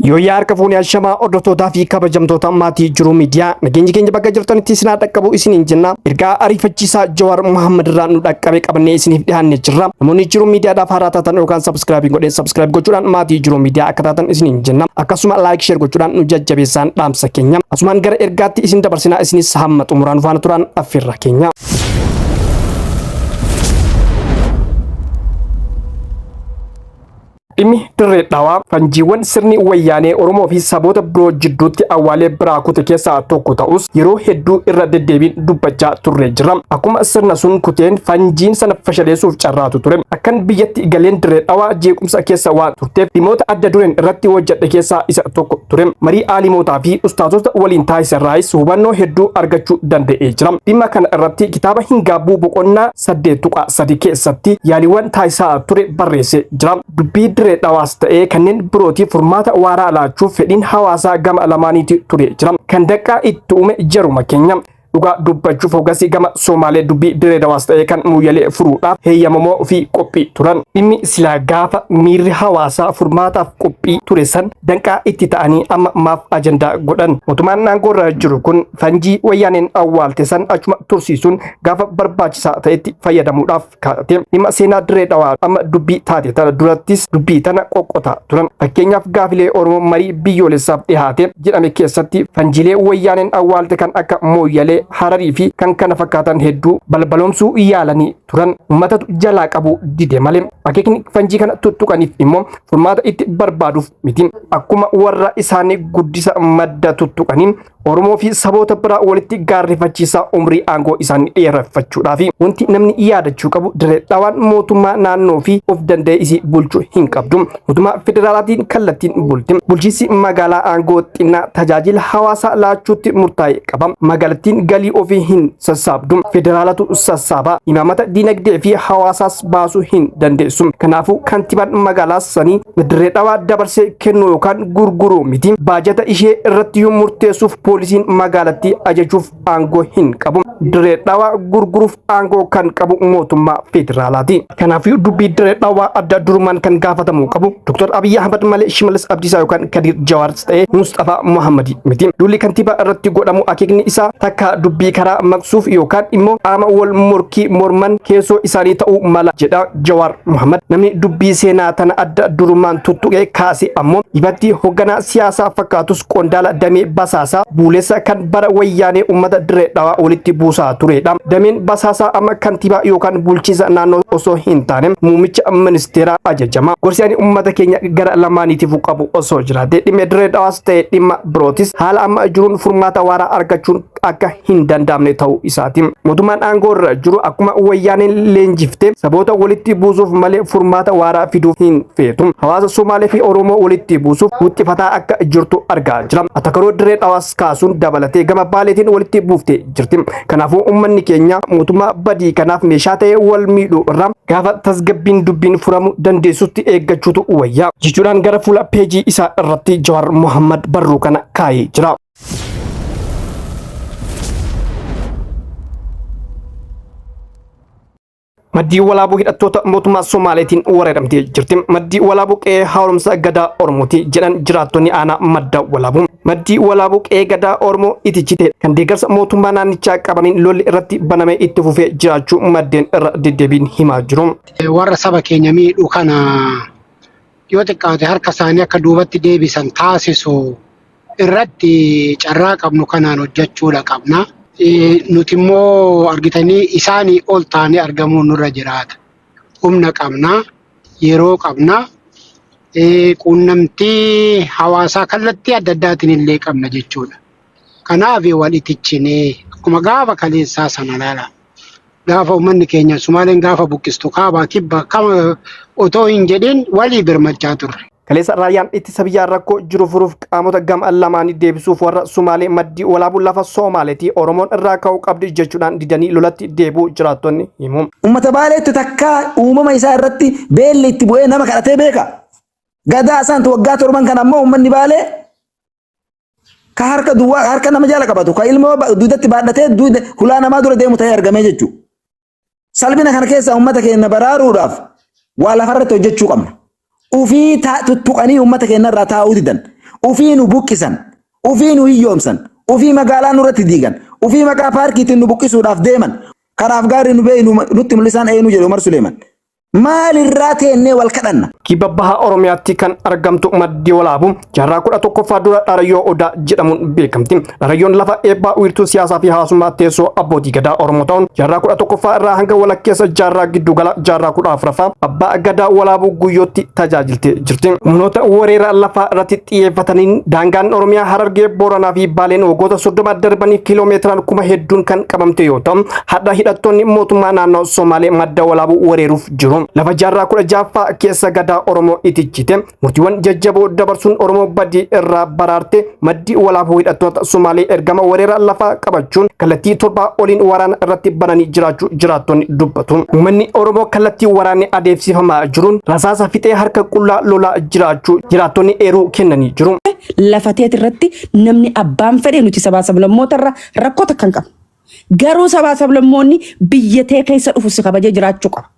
Yooyyaa harka fuunee ashamaa hordoftootaa fi kabajamtoota maatii jiruu miidiyaa nageenyi keenya bakka jirtanitti isin haa dhaqqabu isiniin jenna. Ergaa ariifachiisaa Jawaar Muhammad irraa nu dhaqqabe qabannee isiniif dhiyaannee jirra. Namoonni jiruu miidiyaadhaaf haaraa taatan yookaan sabskraayibii godhee sabskraayib gochuudhaan maatii jiruu miidiyaa akka taatan isiniin jenna. Akkasuma laayik sheer gochuudhaan nu jajjabeessaan dhaamsa keenya. Asumaan gara ergaatti isin dabarsinaa isinis hamma xumuraan faana turaan affeerraa keenya. Dhimmi Dirree Dhawaa fanjiiwwan sirni wayyaanee Oromoo fi saboota biroo jidduutti awwaalee biraa kute keessaa tokko ta'us yeroo hedduu irra deddeebiin dubbachaa turre jira. Akkuma sirna sun kuteen fanjiin sana fashaleessuuf carraatu ture. Akkan biyyatti galeen Dirree Dhawaa jeequmsa keessa waan turteef dhimmoota adda dureen irratti hojjedhe keessaa isa tokko ture. Marii aalimootaa fi ustaazota waliin taasiserraayis hubannoo hedduu argachuu danda'ee jira. Dhimma kana irratti kitaaba Hin Gaabbuu boqonnaa 8.3 keessatti yaaliiwwan taasisaa ture barreessee jira. Dubbii Dirree Dhawaas ta'ee kanneen birootiif furmaata waaraa laachuuf fedhiin hawaasaa gama lamaaniiti ture jira. Kan daqqaa itti uume jaruma keenya. Dhugaa dubbachuuf hoggasii gama Somaalee dubbii Dirree Dhawaas ta'ee kan Mooyyalee furuudhaaf heeyyamamoo fi qophii turan. Dhimmi silaa gaafa miirri hawaasaa furmaataaf qophii ture san danqaa itti ta'anii amma maaf ajandaa godhan. Mootummaan aangoo irra jiru kun fanjii wayyaaneen awwaalte san achuma tursiisuun gaafa barbaachisaa ta'etti fayyadamuudhaaf kaa'ate. Dhimma seenaa Dirree Dhawaa amma dubbii taate tana durattis dubbii tana qoqqotaa turan. Fakkeenyaaf gaafilee Oromoo marii biyyoolessaaf dhihaate jedhame keessatti fanjiilee wayyaaneen awwaalte kan akka Mooyyalee, Hararii fi kan kana fakkaatan hedduu balbaloomsuu yaalanii turan. Uummatatu jalaa qabuu dide malee. Akeekni fanjii kana tuttuqaniif immoo furmaata itti barbaaduuf miti. Akkuma warra isaanii guddisa madda tuttuqaniin Oromoo fi saboota biraa walitti gaarrifachiisaa umrii aangoo isaanii dheereffachuudhaaf wanti namni yaadachuu qabu Dirree Dhawaan mootummaa naannoo fi of danda'e isii bulchuu hin qabdu. Mootummaa federaalaatiin kallattiin bulti. Bulchiinsi magaalaa aangoo xinnaa tajaajila hawaasaa laachuutti murtaa'e qaba. Magaalattiin galii ofii hin sassaabdu. Federaalatu sassaaba. Imaamata dinagdee fi hawaasaas baasuu hin dandeessu. Kanaafuu kantibaan magaalaa sanii Dirree Dhawaa dabarsee kennuu yookaan gurguruu miti. Baajata ishee irratti yoo murteessuuf poolisiin magaalattii ajajuuf aangoo hin qabu. Dirree Dhawaa gurguruuf aangoo kan qabu mootummaa federaalaati. Kanaafuu dubbii Dirree Dhawaa adda durummaan kan gaafatamuu qabu Dr. Abiyyi Ahmad malee Shimallis Abdiisaa yookaan Kadir Jawaar ta'ee Musxafaa Muhammad miti. Duulli kantiibaa irratti godhamu akeekni isaa takka dubbii karaa maqsuuf yookaan immoo qaama wal morkii morman keessoo isaanii ta'uu mala jedha Jawaar Muhammad. Namni dubbii seenaa tana adda durummaan tuttuqee kaase ammoo ifatti hoogganaa siyaasaa fakkaatus qondaala damee basaasaa buulessa kan bara wayyaanee uummata Dirree Dhawaa walitti buusaa turedha. Dameen basaasaa amma kantiibaa yookaan bulchiinsa naannoo osoo hin taane muummicha ministeeraa ajajama. Gorsi ani uummata keenya gara lamaaniitiifuu qabu osoo jiraate dhimma Dirree Dhawaas ta'e dhimma birootis haala amma jiruun furmaata waaraa argachuun akka hin danda'amne ta'uu isaati. Mootummaan aangoo irra jiru akkuma wayyaaneen leenjifte saboota walitti buusuuf malee furmaata waaraa fiduuf hin feetu. Hawaasa Somaalee fi Oromoo walitti buusuuf wuxxifataa akka jirtu argaa jira. Atakaroo Dirree Dhawaas kaasuun dabalatee gama Baaleetiin walitti buuftee jirti. Kanaafuu uummanni keenya mootummaa badii kanaaf meeshaa ta'ee wal miidhuu irraa gaafa tasgabbiin dubbiin furamu dandeessutti eeggachuutu wayya. Jechuudhaan gara fuula peejii isaa irratti Jawaar Mohammad barruu kana kaa'ee jira. Maddii Walaabuu hidhattoota mootummaa Somaaleetiin wareeramtee jirti. Maddii Walaabuu qe'ee haaromsa gadaa Oromooti jedhan jiraattonni aanaa Madda Walaabuu. Maddii Walaabuu qe'ee gadaa Oromoo itichite kan deeggarsa mootummaa naannichaa qabaniin lolli irratti banamee itti fufee jiraachuu maddeen irra deddeebiin himaa jiru. Warra saba keenya miidhu kana yoo xiqqaate harka isaanii akka duubatti deebisan taasisu irratti carraa qabnu kanaan hojjechuudha qabna. Nuti immoo argitanii isaanii ol taanee argamuun nurra jiraata. Humna qabna, yeroo qabna, quunnamtii hawaasaa kallattii adda addaatiin illee qabna jechuudha. Kanaaf wal itichinee akkuma gaafa kaleessaa sana laala. Gaafa uummanni keenya Sumaaleen gaafa buqqistu kaabaa kibba kama otoo hin jedhin walii birmachaa turre. Kaleessa raayyaan ittisa biyyaa rakkoo jiru furuuf qaamota gama lamaanii deebisuuf warra Sumaalee maddii walaabuu lafa Somaaleetii Oromoon irraa ka'uu qabdi jechuudhaan didanii lolatti deebi'uu jiraattonni himu. Ummata Baaleetti takkaa uumama isaa irratti beelli itti bu'ee nama kadhatee beeka. Gadaa isaantu waggaa torban kana ammoo uummanni Baalee ka harka duwwaa harka nama jala qabatu ka ilmoo duudatti baadhatee hulaa namaa dura deemu ta'ee argamee jechuudha. Salphina kana keessaa uummata keenya baraaruudhaaf waa lafarratti hojjechuu qabna. Ufii tuttuqanii uummata keenya irraa taa'uu didan. Ufii nu buqqisan, ufii nu hiyyoomsan, ufii magaalaa nurratti diigan, ufii maqaa paarkiitiin nu buqqisuudhaaf deeman. Karaaf gaarri nu beeynu nutti mul'isaan eenyu jedhe Umar Suleeman. Maalirraa teennee wal kadhanna? Kibba Baha Oromiyaatti kan argamtu Maddi Walaabuu jaarraa 11ffaa dura Dharayyoo Odaa jedhamuun beekamti. Dharayyoon lafa eebbaa wiirtuu siyaasaa fi hawaasummaa teessoo abbootii gadaa Oromoo ta'uun jaarraa 11ffaa irraa hanga walakkeessa jaarraa giddugala jaarraa 14ffaa abbaa gadaa Walaabuu Guyyootti tajaajiltee jirti. Humnoota weerara lafaa irratti xiyyeeffataniin daangaan Oromiyaa Harargee, Booranaa fi Baaleen waggoota 30 darbaniif kiiloomeetiraan kuma hedduun kan qabamte yoo ta'u, hadha hidhattoonni mootummaa naannoo Somaalee Madda Walaabuu weeraruuf jiru. Lafa jaarraa 16ffaa keessa gadaa Oromoo itichite murtiiwwan jajjaboo dabarsuun Oromoo badii irraa baraarte Maddi Walaabuu hidhattoota Somaalee ergama weerara lafaa qabachuun kallattii torbaa oliin waraana irratti bananii jiraachuu jiraattonni dubbatu. Uummanni Oromoo kallattii waraanni adeemsifamaa jiruun rasaasa fixee harka qullaa lolaa jiraachuu jiraattonni eeruu kennanii jiru. Lafa teeti irratti namni abbaan fedhe nuti sabaa sablammoota irra rakkoo takka hin qabnu. Garuu sabaa sablammoonni biyya tee keessa dhufu si kabajee jiraachuu qaba.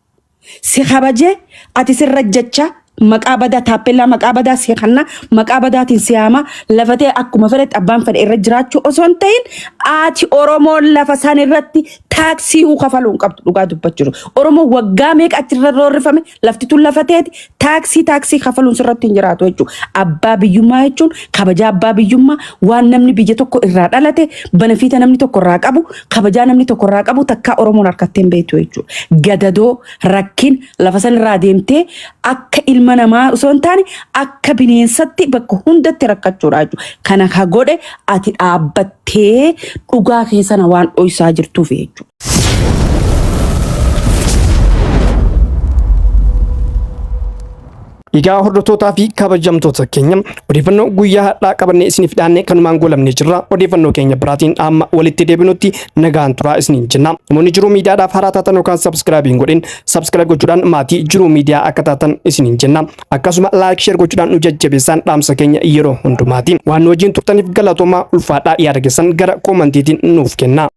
Si kabajee ati sirra jecha maqaa badaa taappellaa maqaa badaa si kanna maqaa badaatiin si haama lafa tee akkuma fedhetti abbaan fedhe irra jiraachuu osoo hin ta'in ati Oromoon lafa san irratti taaksii huu kafaluu hin qabdu dhugaa dubbachuu. Oromoon waggaa meeqa achirra roorrifame Lafti tun lafa teeti taaksii taaksii kafaluun sirratti hin jiraatu jechuudha. Abbaa biyyummaa jechuun kabajaa abbaa biyyummaa waan namni biyya tokko irraa dhalate banafiita namni tokko irraa qabu kabajaa namni tokko irraa qabu takkaa Oromoon harkattee hin beektu jechuudha. Gadadoo rakkin lafa san irraa deemtee akka ilma namaa osoo hin taane akka bineensatti bakka hundatti rakkachuudha jechuudha. Kana ka godhe ati dhaabbattee dhugaa kee sana waan dhoysaa jirtuuf jechuudha. Egaa hordoftootaa fi kabajamtoota keenya odeeffannoo guyyaa har'aa qabannee isiniif dhiyaanne kanumaan goolabnee jirra. Odeeffannoo keenya biraatiin amma walitti deebinutti nagaan turaa isiniin jenna. Namoonni Jiruu Miidiyaadhaaf haaraa taatan yookaan subscribe hin godhin subscribe gochuudhaan maatii Jiruu Miidiyaa akka taatan isiniin jenna. Akkasuma like share gochuudhaan nu jajjabeessaan dhaamsa keenya yeroo hundumaati. Waan nu wajjin turtaniif galatoomaa, ulfaadhaa. Yaada keessan gara koomantiitiin nuuf kenna.